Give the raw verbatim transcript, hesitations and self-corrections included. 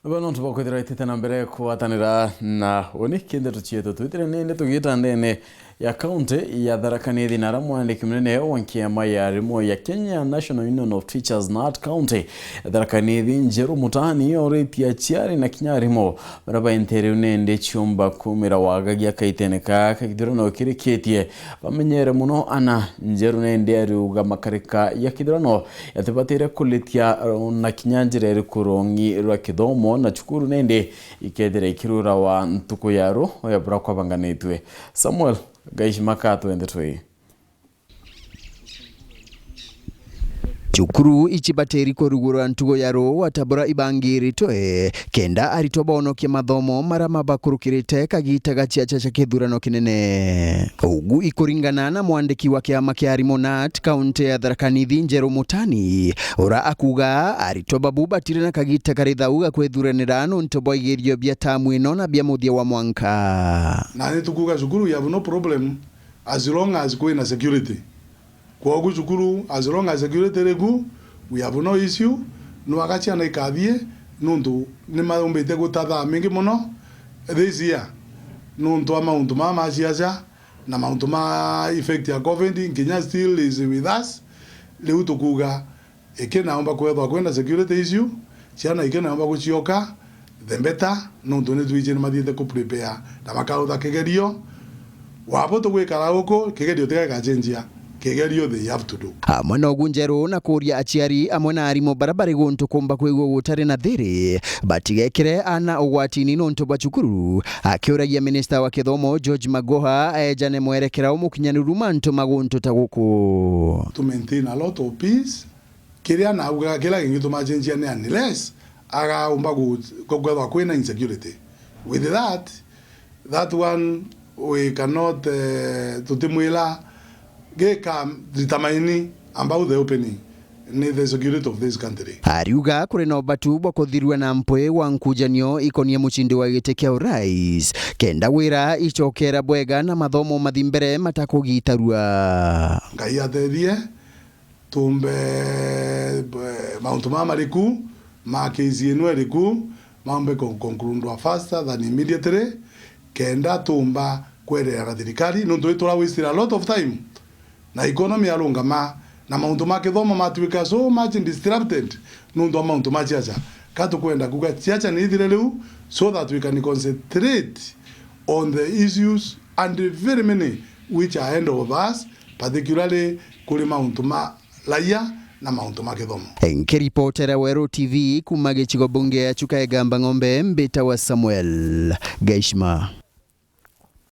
Bono nontu bwa kwithirwa itite na mbere kugwatanira na uni kindeto cietu, twithire nindi tugita ndene ya kaunti ya Tharaka Nithi, na aria mwandiki munene wa nkiama ya arimu ya Kenya National Union of Teachers, nat, kaunti ya Tharaka Nithi, Njeru Mutani, oritie aciari na kinya arimu baria baenteere nindi ciumba kuumira wagagia kaitene ka ka kithurano kirikitie bamenyere mono ana. Njeru nindi ariuga makarika ya kithurano yatibatire kuritia na kinya njira iriku rung'i rwa kithomo na cukuru nindi ikethira ikirurawa ntuku ya ru ya bura kwabanganitue. Samuel Gaishima ka twende twi. Cukuru icibatiri kurugurwa ntuku ya ru ta bura ibangiritwe, kenda aritwa bonokie mathomo maria mabakurukirite kagita ga ciaca cia kithurano kinene. Ugu ikuringana na mwandiki wa kiama kia arimu nat kaunti ya Tharaka Nithi, Njeru Mutani, ura akuga aritwa babu batiri na kagita kari thau ga kwithuranira nontu bwa igerio bia tamu ino na bia muthia wa mwanka. Na ni tukuga cukuru, we have no problem as long as kwina security. Kwogu cukuru, as long as security iri ku, we have no issue. Nwaga ciana ikathie, nontu ni maumbite guta thaa mingi mono this year, nontu a mauntu maa ma ciaca na mauntu ma effect ya covid, nkinya still is with us. Riu tukuga, ikinaumba kwethwa kwina security issue, ciana ikinaumba gucioka, the better, nontu ni twiji ni mathiite ku prepare na makautha kigerio. Wabo tugwikara guku, kigerio tiga gikachenjia, kigerio they have to do. Amwe nogu Njeru na kuria aciari amwe na arimu baria bari guntu kumba kwigua gutari na thiri, batigekire ana ugwatini nontu bwa cukuru, akiuragia minista wa kithomo George Magoha ejane mwerekera umukinyaniruru mantu ma guntu ta guku. To maintain a lot of peace, kiria naugaga kiria kingituma acenjia ni unless agaumba gu-, kwethwa kwina insecurity. With that, that one we cannot, eh, tutimwira gika determine about the opening ni the security of this country. Ariuga kuri na ubatu bwa kuthirua na mpwi wa nkujanio ikonie mucindi wa giti kia urais, kenda wira icokera bwega na mathomo mathi mbere matakugitarua. Ngai atethie, tumbe, eh, mauntu mama mariku, ma case ino iriku, maumbe con-, concludwa faster than immediately, kenda tumba kwerera na thirikari, nontu itura wasted a lot of time, na economy yarungama, na mauntu ma kithomo matwika so much disrupted nontu wa mauntu ma ciaca. Ka tukwenda kuga ciaca ni ithire riu, so that we can concentrate on the issues and very many which are ahead of us, particularly kuri mauntu ma raia na mauntu ma kithomo. Nkiripotera Weru T V kuma gicigo bunge ya Chuka Igamba Ng'ombe, mbitawa Samuel Gaishima.